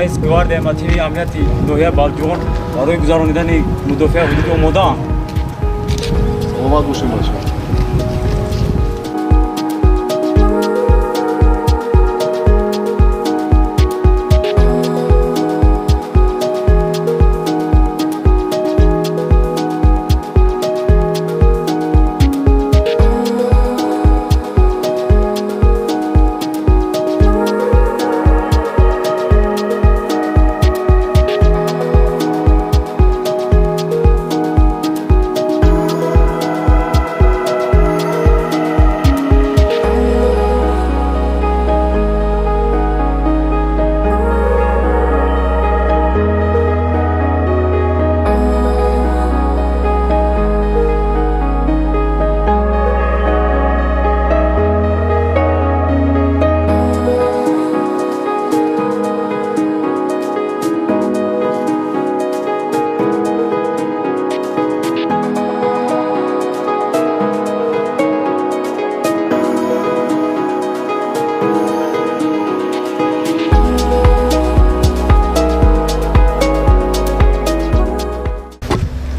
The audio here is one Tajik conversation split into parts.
Раиси гвардияи мотивии амнияти ноҳияи Балҷувон барои гузаронидани мудофиаи ҳудудӣ омодаам. Саломат бошем, бача.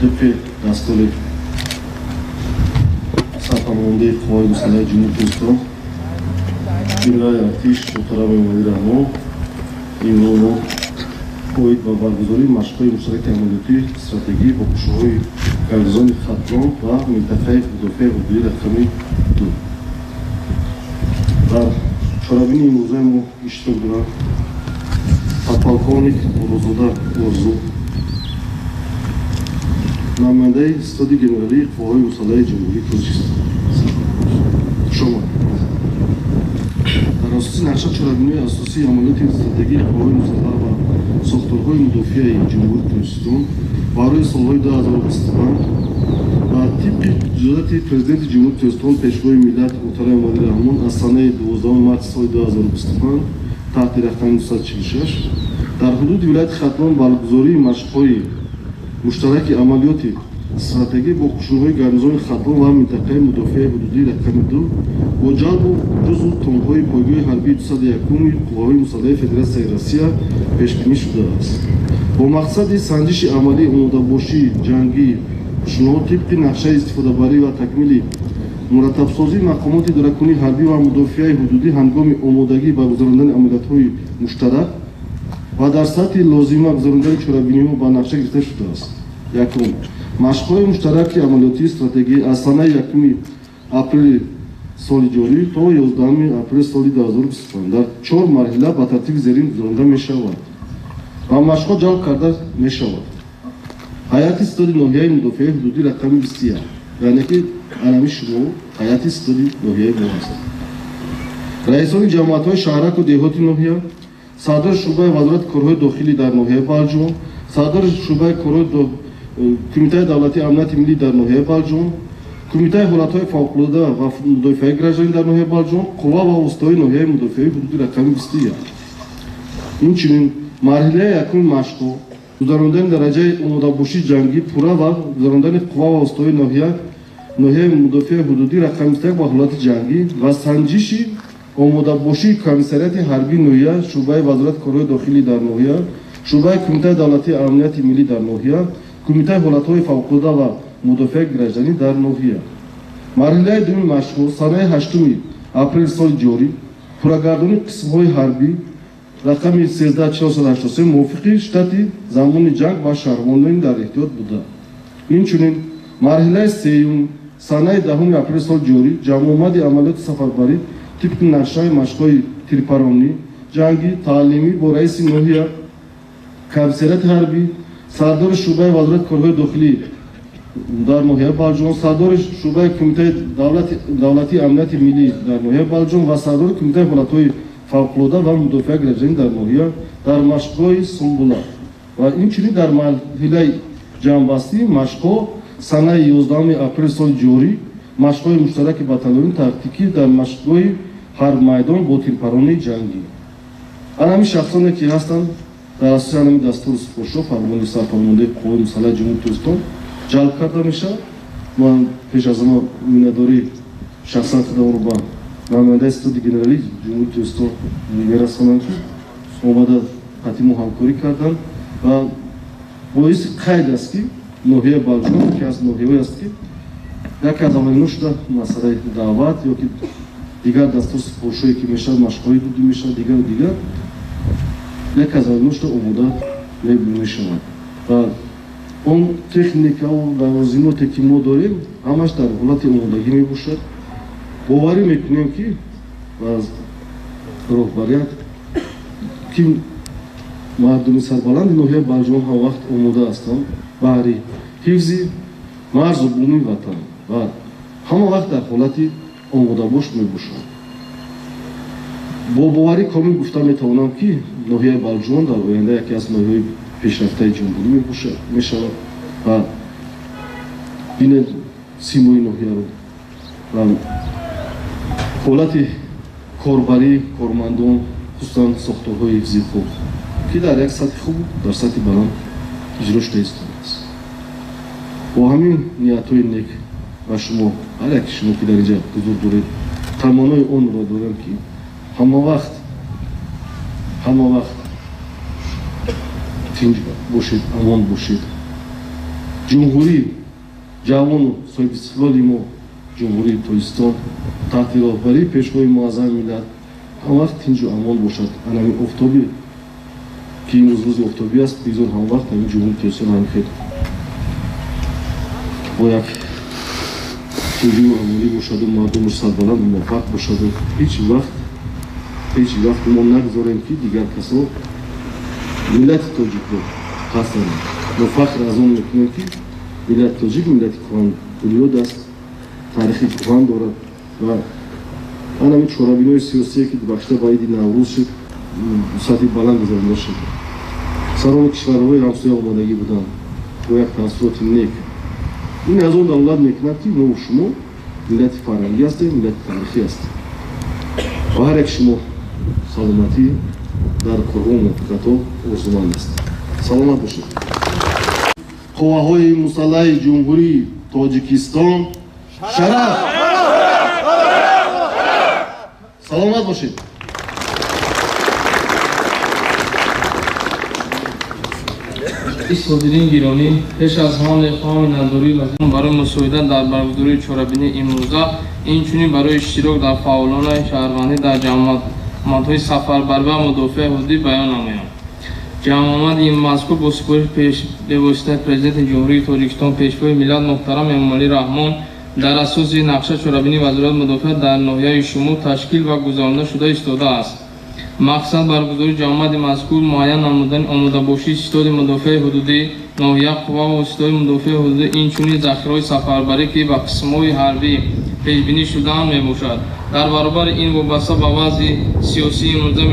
Тибқи дастури сарфармондаи Қувваҳои мусаллаҳи Ҷумҳурии Тоҷикистон генерали артиш муҳтарам Эмомалӣ Раҳмон имрӯз мо оид ба баргузории машқҳои муштараки амалиётии стратегӣ бо қӯшунҳои гарнизони Хатлон ва минтақаи мудофиаи ҳудудии рақами 2 дар чорабинии имрӯзаи мо иштирок доранд подполковник Мурозода Орзу, намояндаи Ситоди генералии Қувваҳои мусаллаҳи Ҷумҳурии Тоҷикистон. Хуш омадед. Дар асоси нақша чорабиниҳои асосии амалиёти стратегии Қувваҳои мусаллаҳ ва сохторҳои мудофиаи Ҷумҳурии Тоҷикистон барои солҳои 2025 ва тибқи иҷозати Президенти Ҷумҳурии Тоҷикистон, Пешвои миллат муҳтарам Эмомалӣ Раҳмон аз санаи 12 марти соли 2025 таҳти рақами 246 дар ҳудуди вилояти Хатлон баргузории машқҳои муштараки амалиёти стратегӣ бо қӯшунҳои гарнизони Хатлон ва минтақаи мудофиаи ҳудудии рақами 2 бо ҷалбу ҷузъу томҳои пойгоҳи ҳарбии 201-уми Қувваҳои мусаллаҳи Федератсияи Россия пешбинӣ шудааст. Бо мақсади санҷиши амалии омодабошии ҷангии қӯшунҳо тибқи нақшаи истифодабарӣ ва такмили мураттабсозии мақомоти идоракунии ҳарбӣ ва мудофиаи ҳудудӣ ҳангоми омодагӣ ба гузарондани амалиётҳои муштарак ва дар сатҳи лозима гузарондани чорабиниҳо ба нақша гирифта шудааст. Якум, машқҳои муштараки амалиётии стратегӣ аз санаи 1 апрели соли ҷорӣ то 11 апрели соли 2025 дар 4 марҳила ба тартиби зерин гузаронда мешавад ва машқҳо ҷалб карда мешавад. Ҳайати ситоди ноҳияи мудофиаи ҳудудӣ рақами 21, яъне ки анами шумо ҳайати ситоди ноҳияи мо ҳастед. Раисони ҷамоатҳои шаҳраку деҳоти ноҳия, сардори шӯъбаи вазорати корҳои дохилӣ дар ноҳияи Балҷувон, сардори шӯъбаи корҳои Кумитаи давлатии амнияти миллӣ дар ноҳияи Балҷувон, Кумитаи ҳолатҳои фавқулода ва мудофиаи гражданӣ дар ноҳияи Балҷувон, қувва ва воситаҳои ноҳияи мудофиаи ҳудуди рақами 21. Инчунин марҳилаи якуми машқҳо гузарондани дараҷаи омодабошии ҷангӣ пурра ва гузарондани қувва ва воситаҳои ноҳияи мудофиаи ҳудудӣ рақами 21 ба ҳолати ҷангӣ ва санҷиши омодабошии комиссариати ҳарбии ноҳия, шӯъбаи вазорати корҳои дохилӣ дар ноҳия, шӯъбаи Кумитаи давлатии амнияти миллӣ дар ноҳия, Кумитаи ҳолатҳои фавқулода ва мудофиаи гражданӣ дар ноҳия. Марҳилаи дуюми машқҳо санаи 8 апрели соли ҷорӣ пуррагардонии қисмҳои ҳарбӣ рақами 13483 мувофиқи штати замони ҷанг ва шаҳрвандони дар эҳтиёт буда. Инчунин марҳилаи сеюм санаи 10 апрели соли ҷорӣ ҷамъомади амалиёти сафарбарӣ тибқи нақшаи машқҳои тирпаронӣ ҷангӣ таълимӣ бо раиси ноҳия, комиссариати ҳарбӣ, сардори шӯъбаи вазорати корҳои дохилӣ дар ноҳияи Балҷувон, сардори шӯъбаи Кумитаи давлатии амнияти миллӣ дар ноҳияи Балҷувон ва сардори Кумитаи ҳолатҳои фавқулода ва мудофиаи гражданӣ дар ноҳия дар машқгоҳи Сумбула ва инчунин дар марҳилаи ҷамъбастии машқҳо санаи 11 апрели соли ҷорӣ машқҳои муштараки батальони тактикӣ дар машқгоҳи ҳарбмайдон бо тирпаронии ҷангӣ. Ана ҳамин шахсоне ки ҳастанд дар асоси ҳамин дастуру супоришҳо фармони сарфармондаи Қувваҳои мусаллаҳи Ҷумҳурии Тоҷикистон ҷалб карда мешавад. Ман пеш аз ҳама миннатдории шахсан худамро ба намояндаи ситоди генералии Ҷумҳурии Тоҷикистон мерасонам, ки омада қати мо ҳамкорӣ карданд ва боиси қайд аст, ки ноҳияи Балҷувон яке аз ноҳияҳое аст, ки яке аз аввалино шуда масъалаи даъват ё ки дигар дастур супоришҳое ки мешавад, машқҳои дудӣ мешавад, дигару дигар, яке аз аввалино шуда омода мешавад ва он техникаву лавозимоте ки мо дорем, ҳамаш дар ҳолати омодагӣ мебошад. Боварӣ мекунем, ки аз роҳбарият, ки мардуми сарбаланди ноҳияи Балҷувон ҳамавақт омода ҳастанд баҳри ҳифзи марзу буми ватан ва ҳама вақт дар ҳолати омодабош мебошанд. Бо боварӣ комил гуфта метавонам, ки ноҳияи Балҷувон дар оянда яке аз ноҳияҳои пешрафтаи ҷумҳурӣ мешавад ва бинед симои ноҳияро ва ҳолати корбарии кормандон, хусусан сохторҳои ҳифзи ҳуқуқ, ки дар як сатҳи хуб, дар сатҳи баланд иҷро шуда истодааст. Бо ҳамин ниятҳои нек ба шумо, ҳар яки шумо, ки дар инҷа ҳузур доред, таманнои онро дорем, ки ҳама вақт тинҷ бошед, амон бошед. Ҷумҳурии ҷавону соҳибистиқлоли мо, Ҷумҳурии Тоҷикистон, таҳти роҳбарии Пешвои муаззами миллат ҳамавақт тинҷу амон бошад. Анами офтоби, ки имрӯз рӯзи офтобӣ аст, бигзор ҳамавақт ҳамин Ҷумҳурии Тоҷикистон ҳамин хел бо як тинҷу амонӣ бошаду мардуму сарбаланду муваффақ бошаду ҳеҷ вақт мо нагузорем, ки дигар касо миллати тоҷикро пас зананд. Мо фахр аз он мекунем, ки миллати тоҷик миллати кӯҳанбунёд аст, таърихи кӯҳан дорад ва ҳамин чорабинои сиёсие, ки бахшида ба иди Наврӯз шуд, сатҳи баланд гузаронида шуд. Сарони кишварҳои ҳамсоя омодагӣ буданд бо як таассуроти нек. Ин аз он далолат мекунад, ки мо шумо миллати фарҳангӣ ҳастем, миллати таърихӣ ҳастем. Ва ҳар як шумо саломатӣ дар корҳо муваффақиятҳо орзуманд аст. Саломат бошед. Қувваҳои мусаллаҳи Ҷумҳурии Тоҷикистон, шараф! Саломат бошед. Ҳозирин гиромӣ, пеш аз ҳама мехоҳам миннатдории барои мусоидат дар баргузории чорабинии имрӯза, инчунин барои иштирок дар фаъолонаи шаҳрвандӣ дар ҷамъомадҳои сафарбар ва мудофиаи ҳудудӣ баён намоям. Ҷамъомади мазкур бо супориши бевоситаи Президенти Ҷумҳурии Тоҷикистон, Пешвои миллат муҳтарам Эмомалӣ Раҳмон дар асоси нақша чорабинии Вазорати мудофиа дар ноҳияи Шумо ташкил ва гузаронида шуда истодааст. Мақсад баргузории ҷамъомади мазкур муайян намудани омодабошии ситоди мудофиаи ҳудудӣ ноҳия, қувва ва воситаҳои мудофиаи ҳудудӣ, инчунин захираҳои сафарбарӣ, ки ба қисмҳои ҳарбӣ пешбинӣ шудаанд, мебошад. Дар баробари ин, вобаста ба вазъи сиёсии имрӯза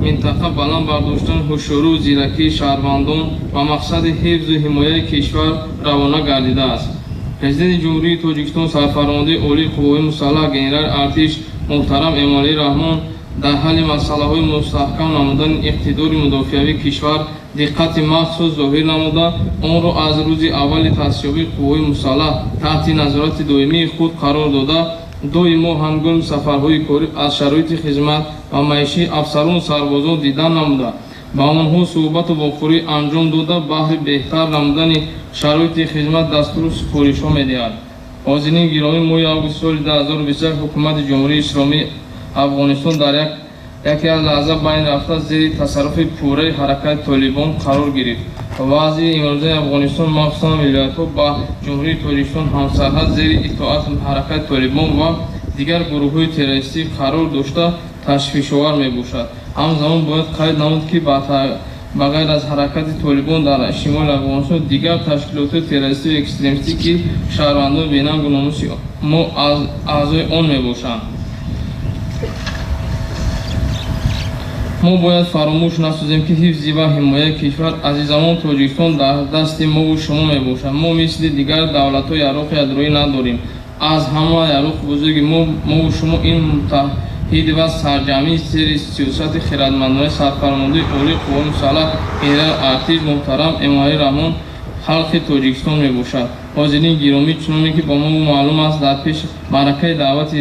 минтақа, баланд бардоштани ҳушёру зиракии шаҳрвандон ба мақсади ҳифзу ҳимояи кишвар равона гардидааст. Президенти Ҷумҳурии Тоҷикистон, Сарфармондеҳи Олии Қувваҳои Мусаллаҳ, генерали артиш муҳтарам Эмомалӣ Раҳмон дар ҳалли масъалаҳои мустаҳкам намудани иқтидори мудофиавии кишвар диққати махсус зоҳир намуда, онро аз рӯзи аввали таъсисёбии қувваҳои мусаллаҳ таҳти назорати доимии худ қарор дода, доимо ҳангоми сафарҳои корӣ аз шароити хизмат ва маишии афсарону сарбозон дидан намуда, ба онҳо суҳбату вохӯрӣ анҷом дода, баҳри беҳтар намудани шароити хизмат дастуру супоришҳо медиҳад. Ҳозирин гиромӣ, моҳи августи соли 2021 ҳукумати Ҷумҳурии Исломии Афғонистон дар яке аз лаҳза байн рафта зери тасарруфи пурраи ҳаракати Толибон қарор гирифт. Вазъи имрӯзаи Афғонистон, махсусан вилоятҳо ба Ҷумҳурии Тоҷикистон ҳамсарҳад, зери итоати ҳаракати Толибон ва дигар гурӯҳҳои террористӣ қарор дошта, ташвишовар мебошад. Ҳамзамон бояд қайд намуд, ки ба ғайр аз ҳаракати Толибон дар шимоли Афғонистон дигар ташкилотҳои террористию экстремистӣ, ки шаҳрвандони бенангу номуси мо аъзои он мебошанд. Мо бояд фаромӯш насозем, ки ҳифзи ва ҳимояи кишвар азизамон Тоҷикистон дар дасти мову шумо мебошад. Мо мисли дигар давлатҳо яроқи ядроӣ надорем. Аз ҳама яроқи бузурги мову шумо ин муттаҳид ва сарҷамъии сери сиёсати хирадмандонаи Сарфармондеҳи Олии Қувваҳои Мусаллаҳ, генерал артиш муҳтарам Эмомалӣ Раҳмон, халқи Тоҷикистон мебошад. Ҳозирин гиромӣ, чуноне ки ба мо маълум аст, дар пеш маъракаи даъвати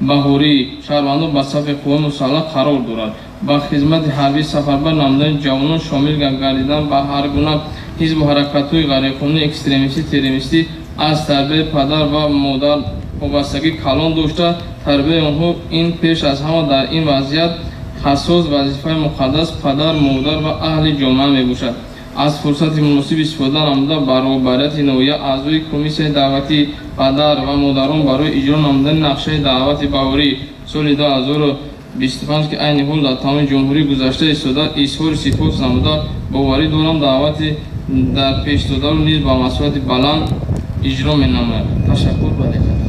баҳории шаҳрвандон ба сафи қувваҳои мусаллаҳ қарор дорад. Ба хизмати ҳарбӣ сафарбар намудани ҷавонон, шомил гардидан ба ҳар гуна ҳизбу ҳаракатҳои ғайриқонунӣ, экстремистӣ, террористӣ аз тарбияи падар ва модар вобастагӣ калон дошта, тарбияи онҳо ин пеш аз ҳама дар ин вазъият ҳассос вазифаи муқаддас падар, модар ва аҳли ҷомеа мебошад. Аз фурсати муносиб истифода намуда, ба роҳбарияти ноҳия, аъзои комиссияи даъвати падар ва модарон барои иҷро намудани нақшаи даъвати баҳории соли 2025, ки айни ҳол дар тамоми ҷумҳурӣ гузашта истода, изҳори сипос намуда, боварӣ дорам, даъвати дар пешдодаро низ ба масъулияти баланд иҷро менамояд. Ташаккур ба диққат.